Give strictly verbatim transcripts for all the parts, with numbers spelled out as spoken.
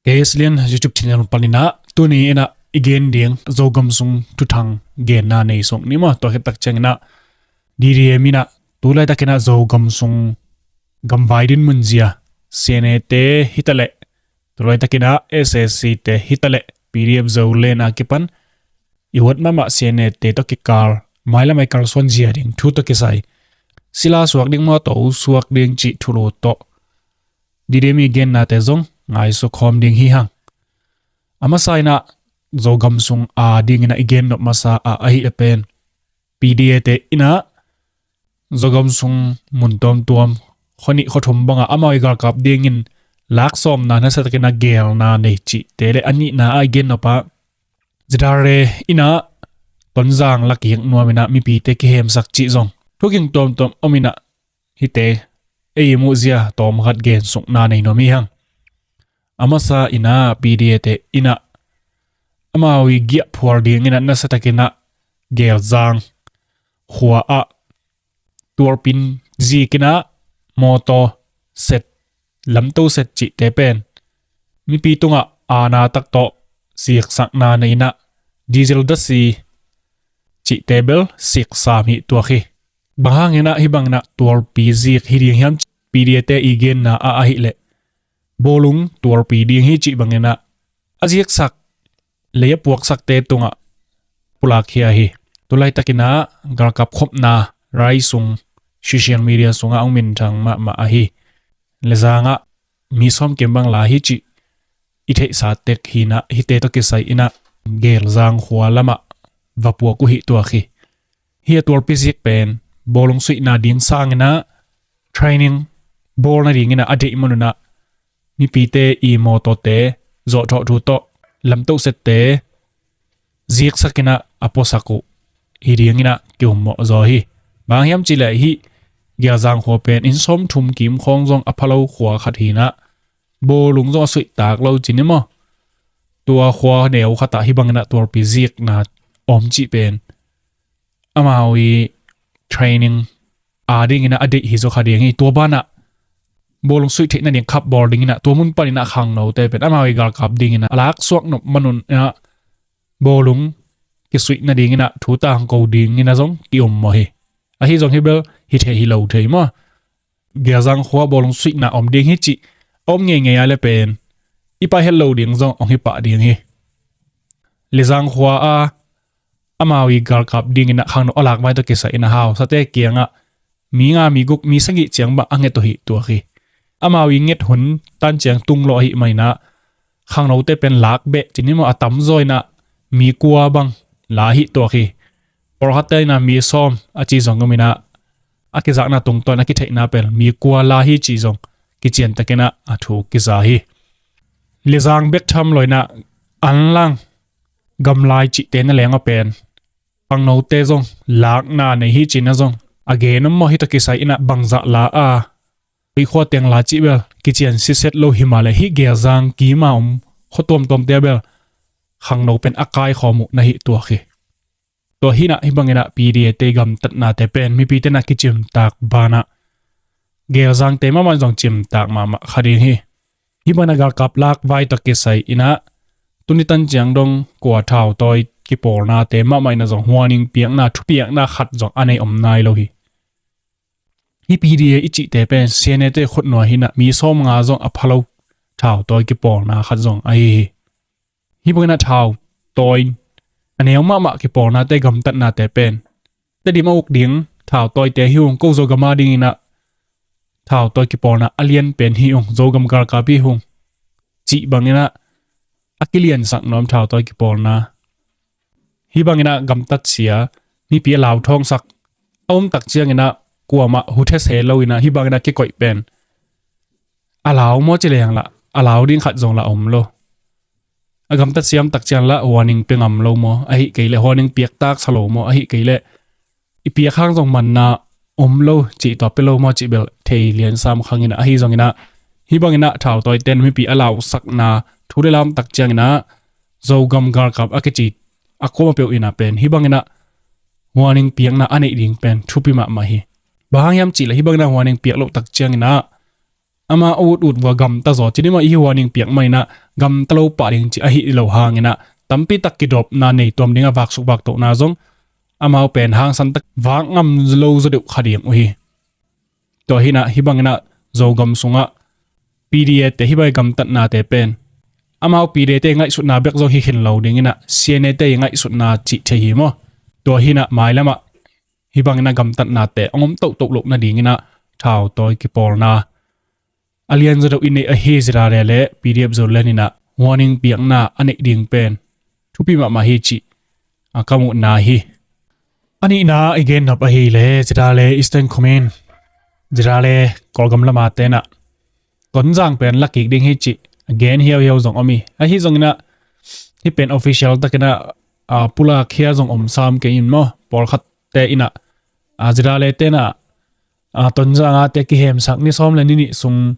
K S Lian YouTube channel panin ah tuni in ah i gen ding Zogam sung thuthang genna nei sung ni maw. Tua khit tak ciangin ah D D M in ah tu laitakin ah Zogam sung gamvai dinmun zia C N A te hi ta leh, tu laitakin ah S A C te hi ta leh, P D F Zoland a kipan i huat mahmah C N A te tawh kikal mailam a i kalsuan zia ding thu tawh kisai, sila suak ding maw, to suak ding cih thulu tawh D D M i gennate zong ngaihsut khawm ding hi hang. A masa in ah Zogam sung a dingin ah i gen nop masa a ahih leh pen P D A te in ah Zogam sung mun tuamtuam, khua nih khua thum bangah amau i galkap dingin lak sawmna nasiatakin a gelna nei cihte le a nihna a i gen nop ah Z R A in ah Tonzang lakik nuam in ah mipite kihemsak cih zong thukim tuamtuam om in ah hihte ei i muh zia tawm khat gen sukna nei nuam hi hang. A masa in ah P D A te in ah amau i giahphual dingin ah nasiatakin ah Gelzang khua ah tualpi zikin ah mawtaw set, lamto set cihte pen mipi tungah aana tak tawh ziksakna nei in ah diesel dasi cihte bel siksam hi tuak hi. Bang hangin ah hih bangin ah tualpi zik hi ding hiam? P D A te i genna a ahih leh bawlung tualpi ding hi cih bangin ah a ziksak, lei a puaksakte tungah pulak khia hi. Tu laitakin ah galkap khopna rai sung, social media sungah hong minthang mahmah ahi. Lezang ah mi sawm kim bang la hi cih i theihsa tek hi in ah hihte tawh kisai in ah Gelzang khua lamah va puak uh hi tuak hi. Hih a tualpi zik pen bawlung suihna ding sangin ah training bawl nadingin ah a deih man un ah mipite i mawtawte zawhthawh thu tawh lamto sette ziksakin ah a puasak uh hi dingin ah ki-ummawh zaw hi. Bang hiam cih leh hih Gelzang khua pen inn sawmthum kim khawng zong a phalo khua khat hi in ah bawlung zong a suihtak lo ci ni maw. Tua khua neu khatah hih bangin ah tualpi zikna om cih pen amau i training a dingin ah a deih hi zaw kha ding hi. Tua banah bawlung suih theih nading khap bawl dingin ah tua mun panin ah khangnote pen amau i galkap dingin ah a lak suak nop man un ah bawlung kisuih nadingin ah thu tangko dingin ah zong ki-ummawh hi. Ahi zong hih bel hi thei hi lo thei maw. Gelzang khua bawlung suihna om ding hi cih a om ngeingei a le pen i pai het lo ding zong hong hi pah ding hi. Lezang khua a amau i galkap dingin ah khangno a lak vai tawh kisai in ah hausate kiangah mi nga mi guk mi sagih ciang bang a nget uh hi tuak hi. Amau i nget hun tan ciang tung lawh ahih manin ah khangnote pen lak beh ci ni maw, a tamzaw in ah mi kua bang la hi tuak hi. Pawlkhatte in ah mi sawm a ci zong om in ah a kizakna tungtawn a kitheihna pen mi kua la hi ci zong kiciantakin ah a thu kiza hi. Lezang bek tham lo in ah anlang gamlai cihte na leng a pen khangnote zong lakna nei hi cihna zong a gen om maw. Hih tawh kisai in ah bangzah la a, koi khua teng la cih bel kician siset lo hi mah leh hih Gelzang kim a om khua tuamtuamte bel khangno pen a kaikhawm uh na hi tuak hi. Tua hi in ah hih bangin ah P D A te gamtatnate pen mipite in ah kicimtak banah Gelzangte mahmah in zong cimtak mahmah kha ding hi. Hih bangin ah galkap lak vai tawh kisai in ah tuni tan ciang dong kua thautawi kipawlnate mahmah in ah zong huaning piakna, thupiakna khat zong a nei om nai lo hi. Hih P D A i cihte pen C N A te khutnuai hi in ah mi sawmnga zong a phalo thautawi kipawlna khat zong ahi hi. Hih bangin ah thautawi a neu mahmah kipawlnate gamtatnate pen Tedim a uk ding thautawite hi ung, ko Zogam a dingin ah thautawi kipawlna a lian pen hi ung, Zogam galkap hi ung cih bangin ah a kiliansak nuam thautawi kipawlna. Hih bangin ah gamtat sia, mipi a lau thawngsak a om tak ciangin ah kuamah huthe se lo in ah hih bangin ah kikoih pen a lau maw ci leng lah a lau ding khat zong lah om lo. A gamtat sia om tak ciang lah huaning pia ngam lo maw, ahih kei leh huaning piak taksa lo maw, ahih kei leh i piak hang zong manna om lo cih tua pia lo maw cih bel thei lian sam khang in ah, ahi zongin ah hih bangin ah thautawite in mipi a lausakna thu le la om tak ciangin ah Zogam galkap a kici a kuamah peuh in ah pen hih bangin ah huaning piakna a neih ding pen thupi mahmah hi. Bang hang hiam cih leh hih bangin ah huaning piak loh tak ciangin ah Ama ut ut vua gamta zaw ci ni maw, i hi warning piak maninah gamta lo pah ding ci ahi lo hanginah tampi tak kidopna nei tuam dingah vaksuk vaktohna zong amau pen hangsan tak vak ngam lo zaw deuh kha ding uh hi. Tua hinah hih banginah Zogam sungah P D A te hih bai gamtatnate pen amau P D A te ngaihsutna bek zong hi khin lo dinginah C N A te ngaihsutna cih thei hi maw? Tua hinah mailamah hih banginah gamtatnate ong om tohtoh loh nadinginah thautawi kipawlna a lian zaw deuh i neih ahi. Zirale le P D F Zoland inah warning piakna a neih ding pen thupi mahmah hi cih a ka muhna hi. A nihna i gen nop ahile Zirale Eastern Command, Zirale Kawlgam lama tenah Tonzang pen lakik ding hi cih a gen hiauhiau zong om hi. Ahi zonginah hih pen official takinah a pulak hia zong om sam kei in maw, pawlkhatte inah a Zirale tenah a Tonzang a te kihemsak ni sawm le ni nih sung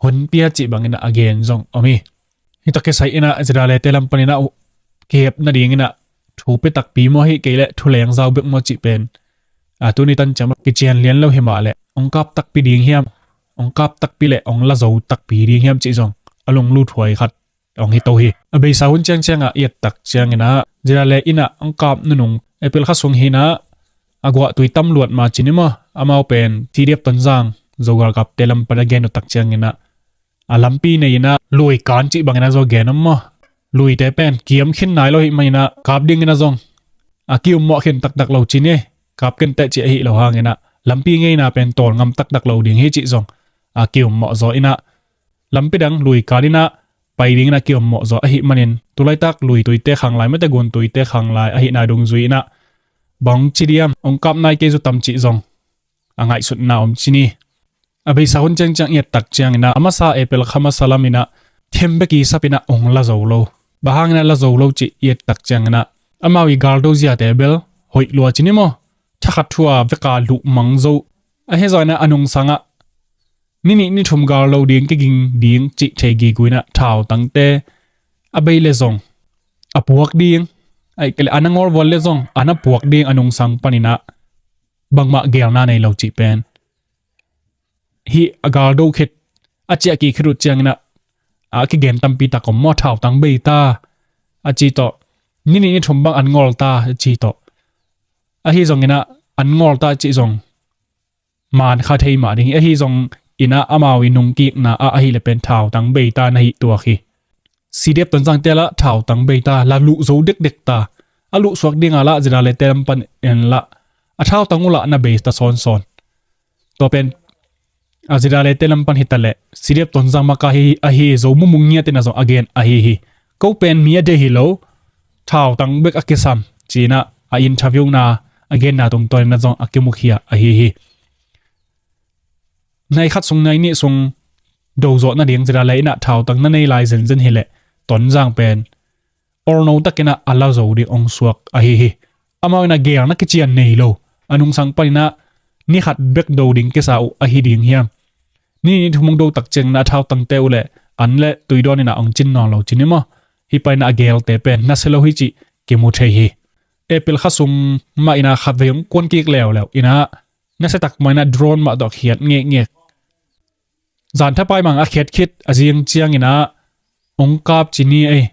hun pia cih banginah a gen zong om hi. Hih tawh kisai inah Zirale te lam paninah uh kihep nadinginah thu pia takpi maw, hi kei leh thu lengzau bek maw cih pen a tuni tan ciang kician lian lo hi mah leh ong kap takpi ding hiam, ong kap takpi leh ong la zo takpi ding hiam cih zong a lunglut huai khat ong hi to hi. A beisa hun ciangciangah i et tak cianginah Zirale inah ong kap nunung April kha sung hinah a guahtui tam luat ma ci ni maw, amau pen T D F Tonzang Zogalkapte lam pan a gen uh tak cianginah a lampi nei inah lui kan cih bangin a zaw gen om maw? Luite pen kiam khin nai lo hi maninah kap dingin a zong a kiummawh khin taktak lo ci ni. Kap kenteh cih ahi lo hanginah lampi ngeina pen tawl ngam taktak lo ding hi cih zong a kiummawh zaw inah lampi dang lui kan inah pai dingin a kiummawh zaw ahi manin tulaitak lui tuite khang lai mate gun tuite khang lai ahi nai dungzui inah bang ci diam ong kap nai kei zu tam cih zong a ngaihsutna om ci ni. A beisa hun ciangciang i et tak cianginah a masa April kha masa laminah thembeki sapinah ong la zo lo. Bang hanginah la zo lo cih i et tak cianginah amau i galdo ziate bel hoih lua ci ni maw? Thakhat thua veka luh mang zo. Ahi zonginah a nungsangah ni nih ni thum galdo ding kiging ding cih thei giguinah thautangte a bei le zong a puak ding, a na ngawlvual le zong a na puak ding a nungsang paninah bangmah gelna nei lo cih pen hih a galdo khit a ciah kik khit uh cianginah a kigen tampi tak om maw? Thautang bei ta a ci tawh, ni nih ni thum bang an ngawl ta a ci tawh, ahi zonginah an ngawl ta a cih zong man kha thei mah ding hi. Ahi zonginah amau i nungkikna ah ahile pen thautang bei ta na hi tuak hi. C D F Tonzangte lah thautang bei ta, la luh zo dekdek ta. A luh suak dinga lah Zirale te lam pan en lah a thautang uh lah na bei ta sawnsawn. Tua pen a Zirale te lam pan hi taleh C D F Tonzang maka hi ahi zo mumung ngiatin a zong a gen ahi hi. Ko pen mi a deih hi lo, thautang bek a kisam cinah a interview na a genna tungtawnin a zong a kimukhia ahi hi. Nai khat sung nai nih sung do zawh nading Zirale inah thautang na nei lai zenzen hileh Tonzang pen orno takinah a la zo ding ong suak ahi hi. Amau inah geel na kician nei lo, a nungsang paninah ni khat bek do ding kisa uh ahi ding hiam? Ni nih ni thum ong do tak cianginah a thautangte uh le an le tuidawn inah ong cin nawn lo ci ni maw? Hih paninah a geelte pen nasia lo hi cih kimu thei hi. April kha sung mah inah khatvei ong kuan kik leuleu inah nasia tak mah inah drone mah tawh khiat ngekngek. Zan thapai mang a khiat khit a zing cianginah ong kap ci ni ei.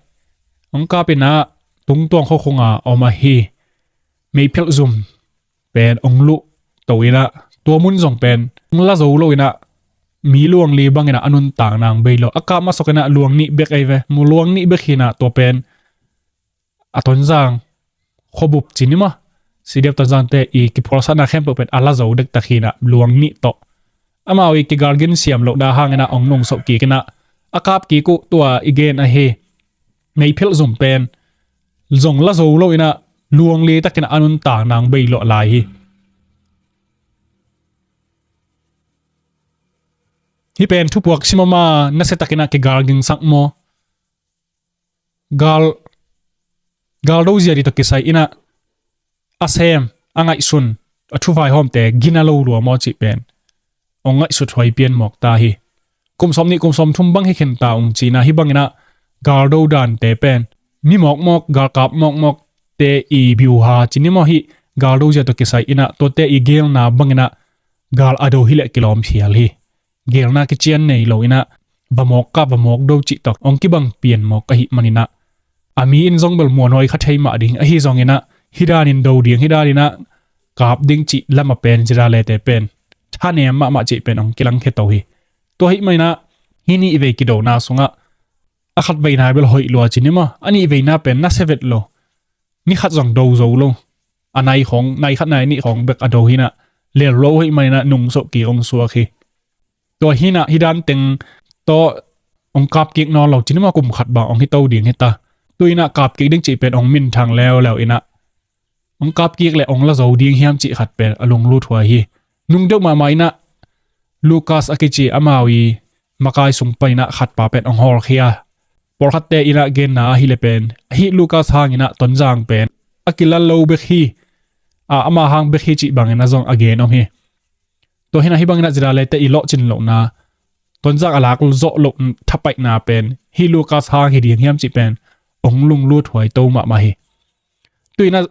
Ong kap inah tungtuang khuakhunga om ahi meiphelh zum pen ong luh to inah tua mun zong pen ong la zo lo inah mi luang li banginah a nuntak nang bei lo. A kap masok inah luang nih bek ei ve. Mu luang nih bek hinah tua pen a Tonzang khuabup ci ni maw? C D F Tonzangte i kiphualsatna khempeuh pen a la zo dektak hinah luang nih tawh. Amau i kigalgin siam loh dah hanginah ong nungsoh kik inah a kap kik uh tua i gen ahi meiphelh zum pen zong la zo lo inah luang li takinah a nuntak nang bei luah lai hi. Hih pen thupuak simama nasia takinah kigalgingsak maw? Gal, galdo zia dih tawh kisai inah a sem a ngaihsun a thuvaihawmte gina lo lua maw cih pen ong ngaihsut huai pian mawk ta hi. Kum sawm nih kum sawm thum bang hi khen ta ung cinah hih banginah galdo dante pen mi mawkmawk galkap mawkmawkte i biuha ci ni maw? Hih galdo zia tawh kisai inah tuate i geelna banginah gal a do hileh kilawm phial hi. gelna kician nei lo inah va mawk kap va mawk do cih tawh hong kibang pian mawk ahih man inah a mi in zong bel muanhuai kha thei mah ding ahi zong inah hih danin do ding, hih dan inah kap ding cih lam a pen ZRA-te pen thanem mahmah cih pen hong kilangkhia to hi. Tua ahih man inah hih nih vei kidona sungah a khat veina bel hoih lua ci ni maw, a nih veina pen nasia vet lo, ni khat zong do zo lo, a nai khawng, nai khat nai nih khawng bek a do hi inah lel lo ahih man inah nungsoh kik hong suak hi. Tua hi inah hih dan teng tawh hong kap kik nawn lo ci ni maw, kum khat bang hong hi to ding hi ta. Tu inah kap kik ding cih pen hong minthang leuleu inah hong kap kik leh hong la zo ding hiam cih khat pen a lunglut huai hi. Nung deuh mahmah inah Lucas a kici amau i makai sung pan inah khat pa pen hong hawlkhia. Pawlkhatte inah genna ahih leh pen hih Lucas hang inah Tonzang pen a kilal lo bek hi, a, ama hang bek hi cih bang inah zong a gen om hi. Tua hi inah hih bang inah ZRA-te i lawhcin lohna, Tonzang a lak zawh loh thapaihna pen hih Lucas hang hi ding hiam cih pen hong lunglut huai to mahmah hi. Tu inah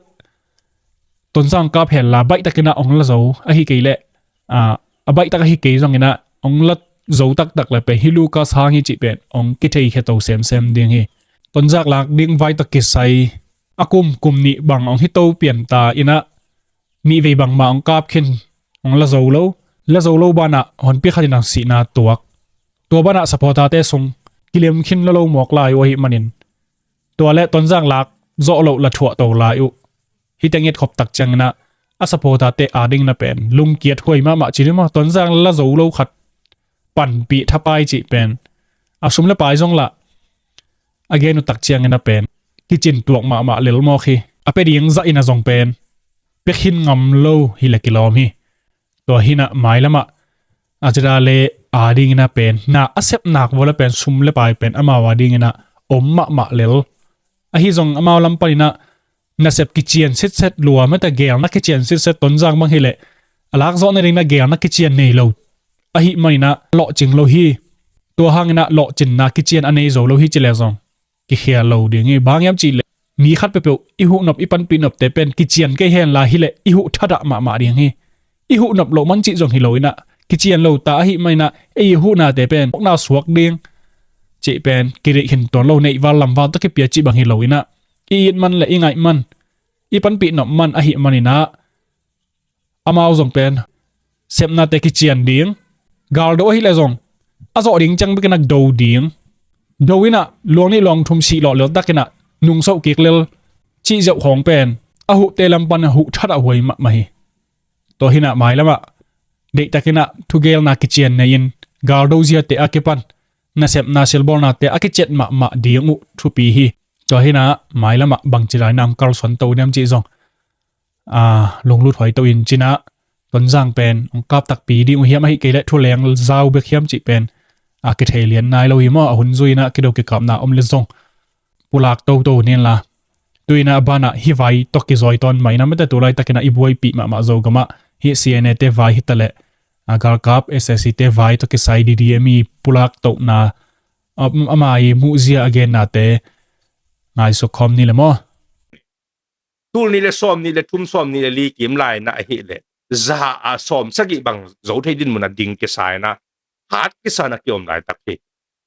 Tonzang kap hen la baihtak inah hong la zo ahi kei leh, a, a baihtak ahi kei zong inah hong la zo taktak leh pen hih Lucas hang hi cih pen hong kitheikhia to semsem ding hi. Tonzang lak ding vai tawh kisai a kum, kum nih bang hong hi to pian ta inah nih vei bangmah hong kap khin, hong la zo lo. La zo lo banah honpi khat inah sihna tuak. Tua banah supporter-te sung kilem khin lua lo mawk lai uh ahih manin tua leh Tonzang lak zawh loh la thuah to lai uh. Hih teng i et khop tak ciang inah a supporter-te ading inah pen lungkiat huai mahmah ci ni maw, Tonzang la zo lo khat panpih thapai cih pen a sum le pai zong lah a gen uh tak ciang inah pen kicin tuak mahmah lel mawk hi. A pia ding zah inah zong pen pia khin ngam lo hi leh kilawm hi. Tua hi inah mailamah a ZRA-te ading inah pen na a sep nak vua leh pen sum le pai pen amau ading inah om mahmah lel. Ahi zong amau lam pan inah nasep kician sitset lua mete, gelna kician sitset, Tonzang bang hi leh a lak zawh nading inah gelna kician nei lo ahih man inah lawhcing lo hi. Tua hang inah lawhcinna kician a nei zo lo hi ci leh zong kikhial lo ding hi. Bang hiam cih leh mi khat peuhpeuh i huh nop, i panpih nopte pen kician kei hen la hi leh i huh thadah mahmah ding hi. I huh nop loh man cih zong hi lo inah kician lo ta ahih man inah ei i huhnate pen mawkna suak ding cih pen kideih khin tuan lo, neih val lam val tawh kipia cih bang hi lo inah i it man le i ngaih man, i panpih nop man ahih man inah amau zong pen sepnate kician ding, gal do ahih leh zong a zawh ding ciang bek inah do ding. Do inah luang nih luang thum sih lawh lel tak inah nungsoh kik lel cih zeuh khawng pen a huhte lam pan a huh thadah huai mahmah hi. Tua hi inah mailamah deihtak inah thugelna kician nei in gal do ziate a kipan nasepna silbawlnate a kiciat mahmah ding uh thupi hi. Tua hi inah mailamah bangci dan inah hong kalsuan to diam cih zong a, lunglut huai to in ci inah Tonzang pen hong kap takpi ding uh hiam, ahih kei leh thuleng zau bek hiam cih pen a kithei lian nai lo hi maw. A hun zui inah kido kikapna om leh zong pulak toto ni inla. Tu inah a banah hih vai tawh kizawi tawn mah inah mete tu laitak inah i buaipih mahmah Zogamah hih CNA-te vai hi ta leh a galkap SAC-te vai tawh kisai DDM i pulak tohna, a, ama i muhzia a gennate ngaisuk khawm ni leh maw. Tul nih le sawm nih le thum, sawm nih le li kim lai inah ahih leh za ah sawm sagih bang zo thei dinmun a ding kisa inah hat kisa inah kiom laitak hi.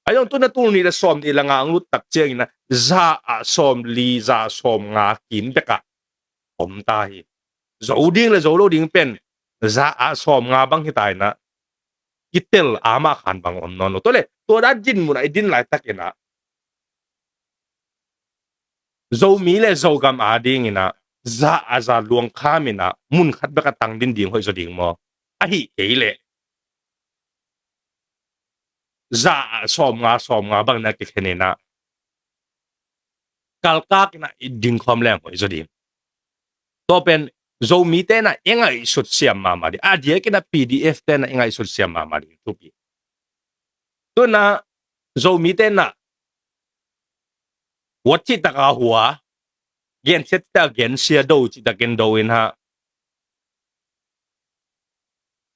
Ahi zong tu inah tul nih le sawm nih le nga hong lut tak ciang inah za ah sawm li, za ah sawm nga kim bek ah om ta hi. Zo ding le zo lo ding pen za ah sawm nga bang hi ta inah kitel a mah khan bang om nawn lo. Tua leh tua dan dinmun ah i din laitak inah Zomi le Zogam ading inah za ah za luangkham inah mun khat bek ah tang din ding hoih zaw ding maw? Ahih kei leh za ah sawm nga, sawm nga bang inah kikhen inah kalkak inah i ding khawm leng hoih zaw ding. Tua pen Zomite inah i ngaihsut siam mahmah ding, a diak inah PDF-te inah i ngaihsut siam mahmah ding thupi. Tu inah Zomite inah huat cihtak a hua, gensia cihtak a gensia, do cihtak in do in ha,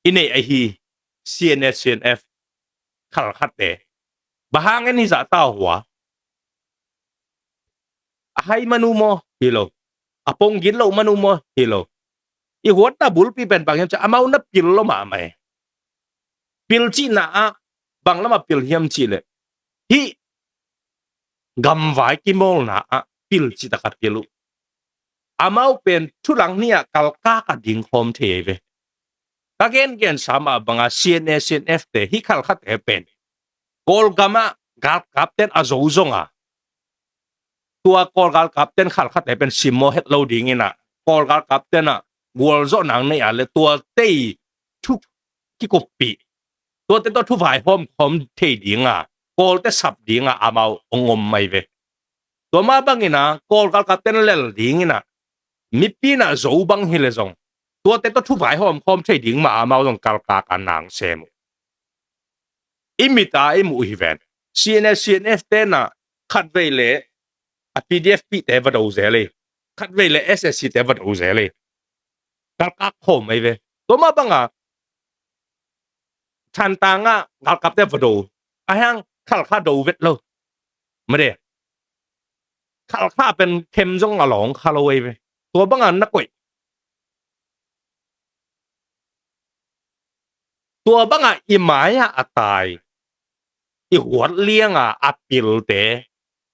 i neih ahi CNA, CNF khalkhatte bang hang in hizah ta hua? A hai man uh maw? Hi lo. A pong gin loh man uh maw? Hi lo. I huatna bulpi pen bang hiam cih leh amau na pil lo mahmah hi. Pil cihna ah bang lamah pil hiam cihleh, hih gamvai kimawlna ah pil cihtak a pil uh. Amau pen thulang ni-ah kalkak a dingkhawm thei ahi ve. Ka gengensa mah banga C N A, C N F te, hih Khalkha te pen Kawlgam ah galkapten a zo zonga, tua Kawl galkapten Khalkha te pen simmawh het lo dingin ah, Kawl galkapten ah gualzawhna nei a le tua tei thu kikuppih, tuate tawh thu vaihawm khawm thei dinga, Kawlte sap dinga amau hong om mai ve. Tua mah bangin ah Kawl galkapten lel dingin ah, mipi in ah zo bang hi le zong, tuate tawh thu vaihawm khawm thei ding mah amau zong kalkak a nang sem uh. I mit a i muh hi ven. C N A, C N F ten ah khatvei le a P D F pihte va do zel hi. Khatvei le S S C te va do zel hi. Kalkak khawm ahi ve. Tua mah banga Thantlang ah galkapte va do. A hiang Khalkha do vet lo. Made. Khalkha pen khem zong a lawng kha lo ahi ve. Tua banga na koih. Tua banga i mai-ah a tai, i huat lianga a pilte,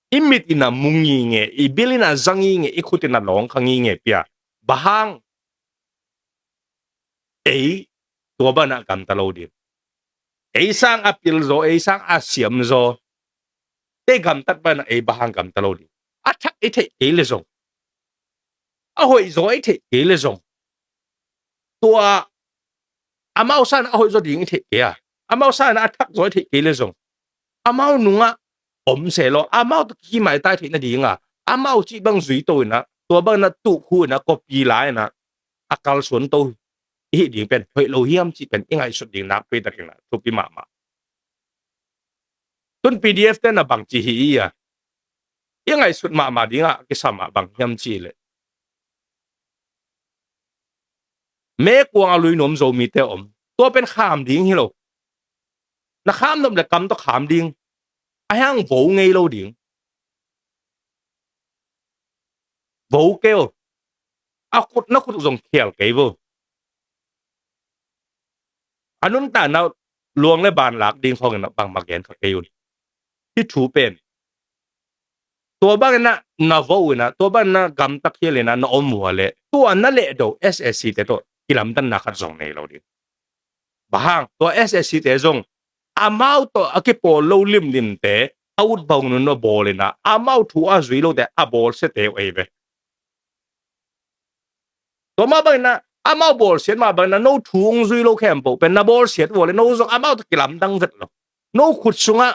i mit in a mu nginge, i bil in a za nginge, i khut in a lawng kha nginge pia. Bang hang? Ei tua bana gamta lo ding. Ei sang a pil zaw, ei sang a siam zaw te gamtat bana ei bang hang gamta lo ding? A thak i theih kei le zong, a hoih zaw i theih kei le zong, tua amau sang a hoih zaw ding i theih kei a, amau sang a thak zaw i theih kei le zong, amau nungah om se law, amau tawh kimaitai theih nadinga amau cih bang zui to in a, tua bang in a tuh khu in a, kopi la in a, a kalsuan to i hih ding pen hoih lo hiam cih pen i ngaihsut ding nakpi takin a thupi mahmah. Tun P D F te na bang ci hi i a, i ngaihsut mahmah dingah a kisam ah bang hiam cih leh, mekuang a lui nuam Zomite om, tua pen kham ding hi lo. Na kham nop le kam tawh kham ding. A hiang vo ngei lo ding. Vo kei o. A khut na khut zong khial kei vo. A nuntakna luang le ban lak ding khawng in a bangmah gen kha kei un. Hih thu pen tua bangin a na vo in a, tua bangin a gamta khial in a na om uh a leh, tua na lehdo S A C te tawh kilamdanna khat zong nei lo ding. Bang hang? Tua S A C te zong amau tawh a kipawl lo limlimte a ut bang nun a bawl in a, amau thu a zui lote a bawlsiate uh ahi ve. Tua mah bangin a, amau bawlsiat mah bangin a, no thu hong zui lo khempeuh pen na bawlsiat uh a leh, no zong amau tawh kilamdang vet lo. No khut sungah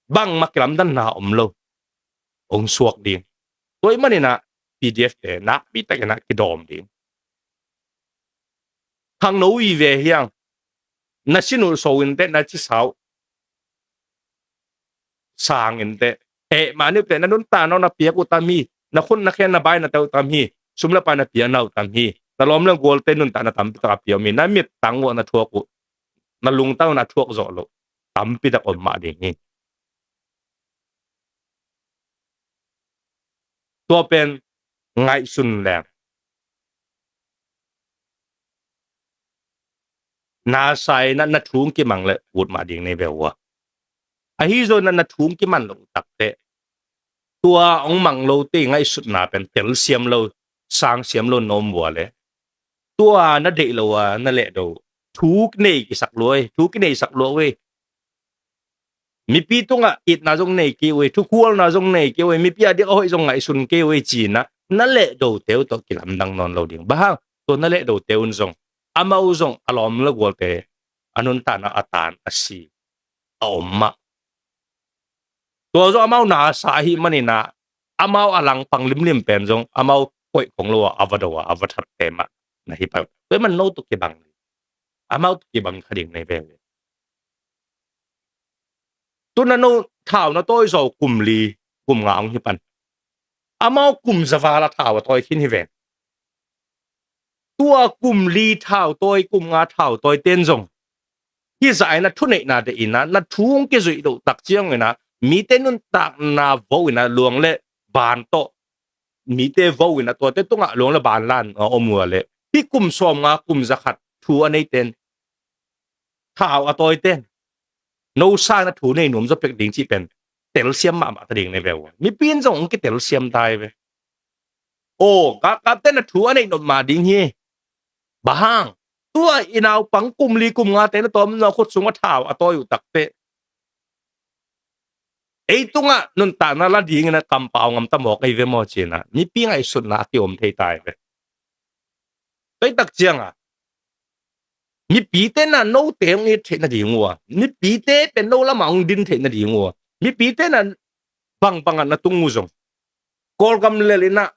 bangmah kilamdanna om lo. Hong suak ding. Tua ahih manin a P D F te nakpi takin a kidawm ding. Khangno i ve hiang, na sin uh so in teh, na cisa uh sang in teh, heh mah ni uh teh, na nuntakna uh na piak uh tam hi, na khut na khen na bai na tel uh tam hi, sum le pai na piakna uh tam hi, na lawm le gualte nuntakna tampi tak a pia uh hi, na mittang uh na thuak uh, na lungtang uh na thuak zawh loh tampi tak om mah ding hi. Tua pen ngaihsun leng, na sa in a na thu hong kimang leh ut mah ding nei ve ua. Ahi zongin a na thu hong kimang loh tak teh, tua hong mang lote ngaihsutna pen telsiam lo, sangsiam lo na om uh a leh, tua na deih lo a na lehdo thu nei kisak lua hi, thu kineisak lua uh hi. Mipi tungah itna zong nei kei uh hi, thukhualna zong nei kei uh hi, mipi a dik a hoih zong ngaihsun kei uh hi ci-in a na lehdote uh tawh kilamdang nawn lo ding. Bang hang? Tua na lehdote un zong, amau zong a lawm le gualte a nuntakna a tan a si a om mah. Tua zong amau na sa ahih manin a, amau a langpang limlim pen zong amau koih khong lo a, a va do a, a va thatte mah na hi pah. Tua ahih man no tawh kibang ding, amau tawh kibang kha ding nei veve. Tun a no thau na tawi zaw kum li, kum nga hong hi pan. Amau kum za val a thau a tawi khin hi ven. Tua kum li thau tawi, kum nga thau tawi ten zong hih zah in a thuneihna deih in a, na thu hong kizuih loh tak ciangin a, mite nuntakna vo in a, luang le ban tawh mite vo in a, tuate tungah luang le ban lan a om uh a leh, hih kum sawm nga, kum za khat thu a nei ten thau a tawi ten no sang na thu nei nuam zaw pek ding cih pen telsiam mahmah ta ding nei ve uh. Mipi in zong hong kitelsiam ta hi ve. Aw, galkapte na thu a neih nop mah ding hi. Bang hang? Tua i naupang kum li kum ngate na tawm na khut sungah thau a tawi uh takte ei tungah nuntakna la dingin a kampau ngam ta mawk ei ve maw cinah mipi ngaihsutna a kiom thei ta hi ve. Tua hi tak ciangah mipite na note hong it theih nading uh a, mipite pen no lamah hong din theih nading uh a, mipite na bangbangah na tung uh zong Kawlgam lel inah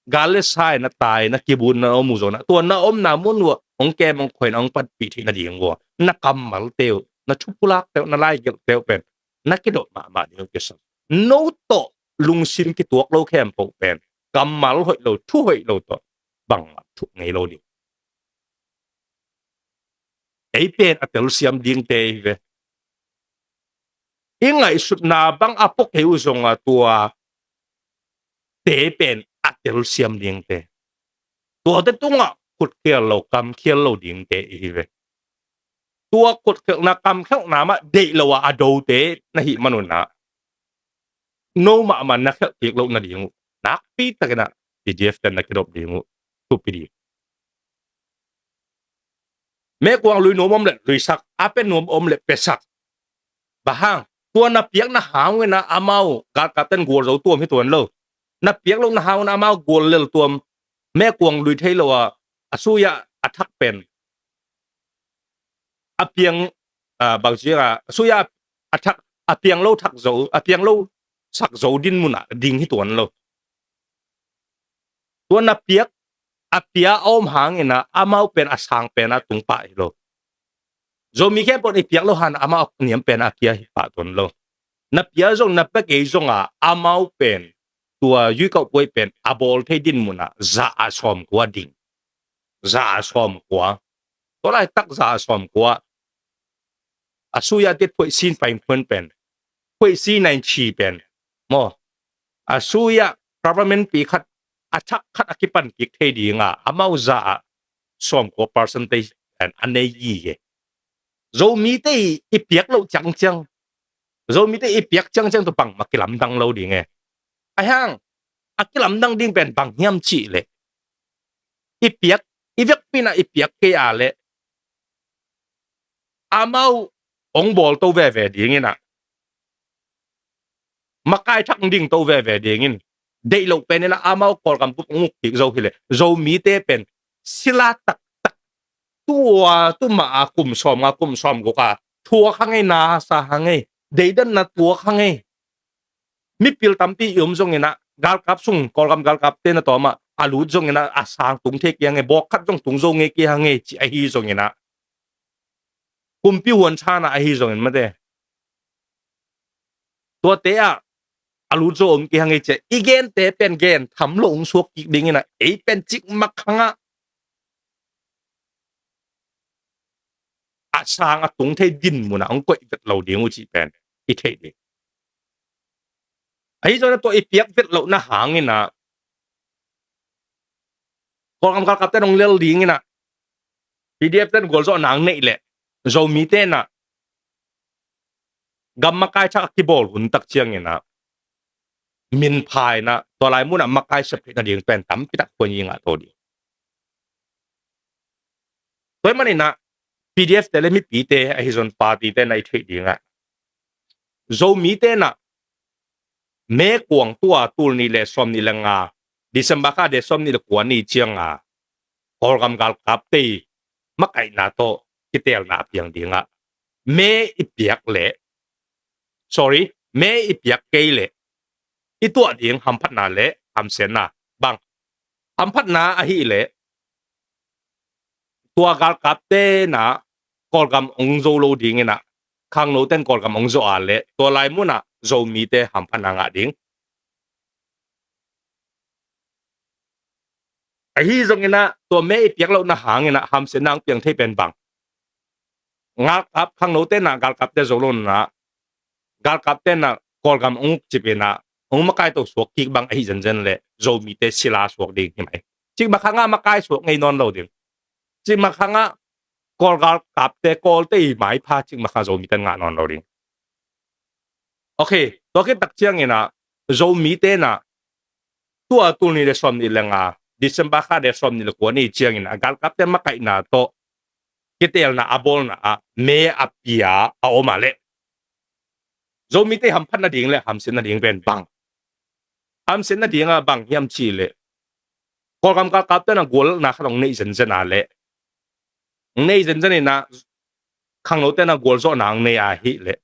gal le sa inah tai na kibun na om uh zong na tua na omna mun uh hong kem hong khoi na hong panpih theih nading uh a, na kammalte uh, na thupulakte uh, na laigelhte uh pen na kidop mahmah ding uh kisam. No tawh lungsim kituak lo khempeuh pen kammal hoih lo, thu hoih lo tawh bangmah thuk ngei lo ding. Ei pen a telsiam dingte hi ve. I ngaihsutna bang a pua kei uh zonga tua te pen a telsiam dingte. Tuate tungah khutkhial lo, kamkhial lo dingte i hi ve. Tua khutkhialhna kamkhialhna mah deih lo a a dote na hih manunah no mahmah na khialh kik loh nading uh nakpi takinah P D F ten na kidop ding uh thupi ding. Mekuang lui nuam om le luisak, a pe nuam om le pesak. Bang hang? Tua na piak na hang uh inah amau galkapten gual zo tuam hi tuan lo. Na piak loh na hang uh inah amau gual lel tuam. Mekuang lui thei lo a, a suya a thak pen a piang, a, bang ciang a, a suya a thak, a piang lo thak zo, a piang lo sak zo din munah ding hi tuan lo. Tua na piak a pia a om hang inah amau pen a sang pen a tung pah hi lo. Zomi khempeuh i piak lo hang amau a niam pen a pia hi pah tuan lo. Na pia zong na pia kei zong a amau pen tua yuikauh puai pen a bawl thei din munah za a sawmkua ding. Za a sawmkua. Tua laitak za a sawmkua. A suya tit phuaih sin paing phuan pen, phuaih sin nain chi pen maw, a suya government pi khat a thak khat a kipan kik thei dinga amau za a sawmkua percentage a nei hi. Zomite i piak loh ciangciang, Zomite i piak ciangciang tu bangmah kilamdang lo ding e. Ahi hang a kilamdang ding pen bang hiam cih leh i piak, i vekpi inah i piak kei a leh amau hong bawl to veve ding inah, makai thak ding to veve ding in, deih loh pen inah amau Kawlgam bup hong uk kik zo hi leh Zomite pen sila taktak tua tu mah a kum sawm nga kum sawm guk a thuak hang ei, na sa hang ei, deidanna tuak hang ei. Mipil tampi i om zong inah galkap sung, Kawlgam galkapte na tawmah a lut zong inah a sang tung thei kei hang ei, bawk khat zong tung zo ngei kei hang ei ci ahi zong inah, kumpi huan thanah ahi zong in mate, tuate ah a lut zo om kei hang ei ci a i gente pen gen tham lo hong suak kik ding inah ei pen cikmak hangah a sang a tung thei din munah hong koih vet lo ding uh cih pen i theih ding. Ahi zongin a tua i piak vet lohna hang inah Kawlgam galkapte hong lel ding inah P D F ten gualzawhna hong neih leh Zomite inah gam makai thak a kibawl hun tak ciang inah min pha inah tua lai munah makai sep theih nading pen tampi tak khuan i ngah to ding. Tua ahih man inah P D F te le mipite ahi zong party te na i theih dingah Zomite inah May kuang tua tul nih le sawm nih le nga, December kha de sawm nih le kua ni cianga Kawlgam galkapte makaihna tawh kitelna a piang dingah May i piak leh, sorry, May i piak kei leh i tuah ding hamphatna le hamsiatna bang, hamphatna ahih leh tua galkapte inah Kawlgam hong zo lo ding inah khangnoten Kawlgam hong zo a leh tua lai munah Zomite hamphatna ngah ding. Ahi zong inah tua May i piak lohna hang inah hamsiatna hong piang thei pen bang, galkap, khangnote inah galkapte zo lo inah galkapte inah Kawlgam hong uk cip inah hong makai to suak kik bang ahi zenzen leh Zomite sila suak ding hi mai. Cikmak hangah makai suak ngei nawn lo ding. Cikmak hangah Kawl galkapte, Kawlte i maipha cik mah kha Zomite in ngah nawn lo ding. Ok, tua khit tak ciangin ah Zomite in ah tua tul nih le sawmnih le nga, December kha le sawmnih le kua ni ciangin ah galkapte makaihna tawh kiteelna a bawlna ah me a pia a om a leh Zomite hamphat nading le hamsiat nading pen bang? Hamsiat nading ah bang hiam cih leh Kawlgam galkapte in ah gualna khat hong neih zenzen a leh, hong neih zenzen in ah khangnote in ah gualzawhna hong nei ahih leh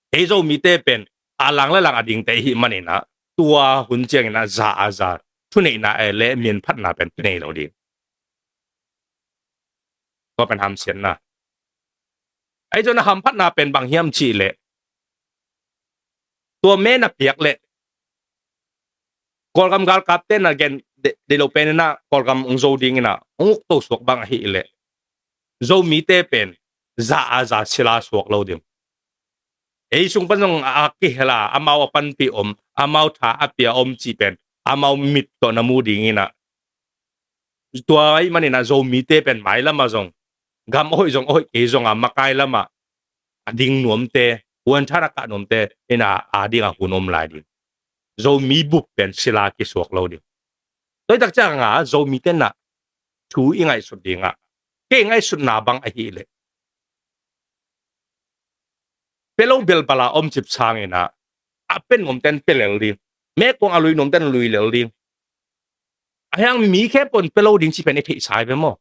ei Zomite pen a lang le lang a dingte i hih manin ah tua hun ciangin ah za a za thuneihna eh le minphatna pen kinei lo ding. Tua pen hamsiatna. Ahi zongin ah hamphatna pen bang hiam cih leh tua me na piak leh Kawlgam galkapte in ah gen deih lo pen in ah Kawlgam hong zo dingin ah hong ukto suak bang ahih leh Zomite pen za a za sila suak lo ding. Ei sung pan zong a kihel a, amau a panpih om, amau tha a pia om cih pen amau mit tawh na mu dingin ah tua ahih manin ah Zomite pen mailam ah zong gam a hoih zong a hoih kei zong a makai lam ah a ding nuamte, huanthan a kah nuamte in ah a ding a hun om lai ding. Zomi bup pen sila kisuak lo ding. Tua hi tak ciang ah Zomite in ah thu i ngaihsut ding ah kei ngaihsutna bang ahih leh pia lo belbal a om cip sangin ah a pia nuamte in pia lel ding. Mekuang a lui nuamte in lui lel ding. Ahi hang mi khempeuh in pia lo ding cih pen i theihsa hi ve maw?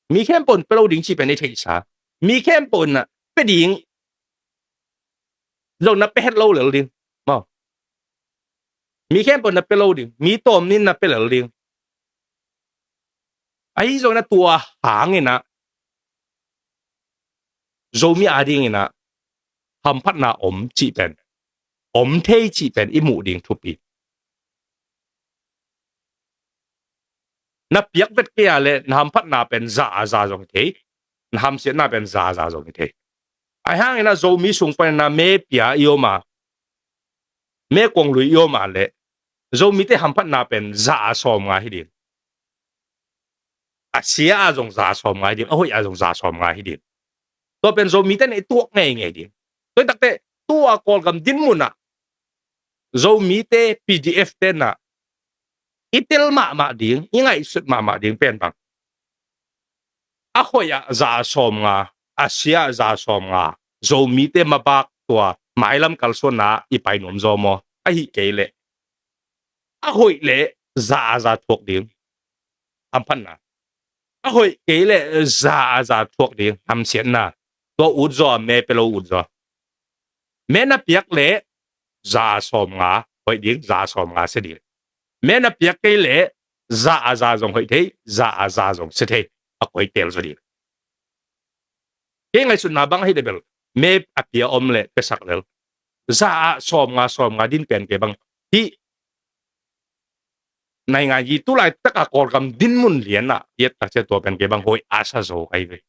Mi khempeuh in pia lo ding cih pen i theihsa. Mi khempeuh in ah pia ding zong na pia het lo lel ding maw? Mi khempeuh in na pia lo ding, mi tawm nih in na pia lel ding. Ahi zongin ah tua hangin ah Zomi a dingin ah hamphatna om cih pen, om thei cih pen i muh ding thupi. Na piak vet kei a leh na hamphatna pen za a za zong hi thei, na hamsiatna pen za a za zong hi thei. Ahi hangin ah Zomi sung panin ah me pia i om a, mekuang lui i om a leh Zomite hamphatna pen za a sawmnga hi ding. A sia a zong za a sawmnga hi ding, a hoih a zong za a sawmnga hi ding. Tua pen Zomite in i tuak ngeingei ding. Tua hi tak teh tua Kawlgam dinmun ah Zomite, P D F te in ah i tel mahmah ding, i ngaihsut mahmah ding pen bang? A hoih ah za a sawmnga, a sia ah za a sawmnga, Zomite mabak tua mailam kalsuanna i pai nuam zaw maw? Ahih kei leh a hoih leh za a za thuak ding. Hamphatna. A hoih kei leh za a za thuak ding. Hamsiatna. Tua ut zaw, me pia lo ut zaw. Me na piak leh za a sawmnga hoih ding, za a sawmnga sia ding. Me na piak kei leh za a za zong hoih thei, za a za zong sia thei. A koi teel zaw ding. Kei ngaihsutna bang ahih leh bel me a pia om leh piasak lel. Za a sawmnga, sawmnga din pen kei bang hih naingan yi tu laitak a Kawlgam dinmun lian ah i et tak ciang tua pen kei bang hoih a sa zo ka hi ve.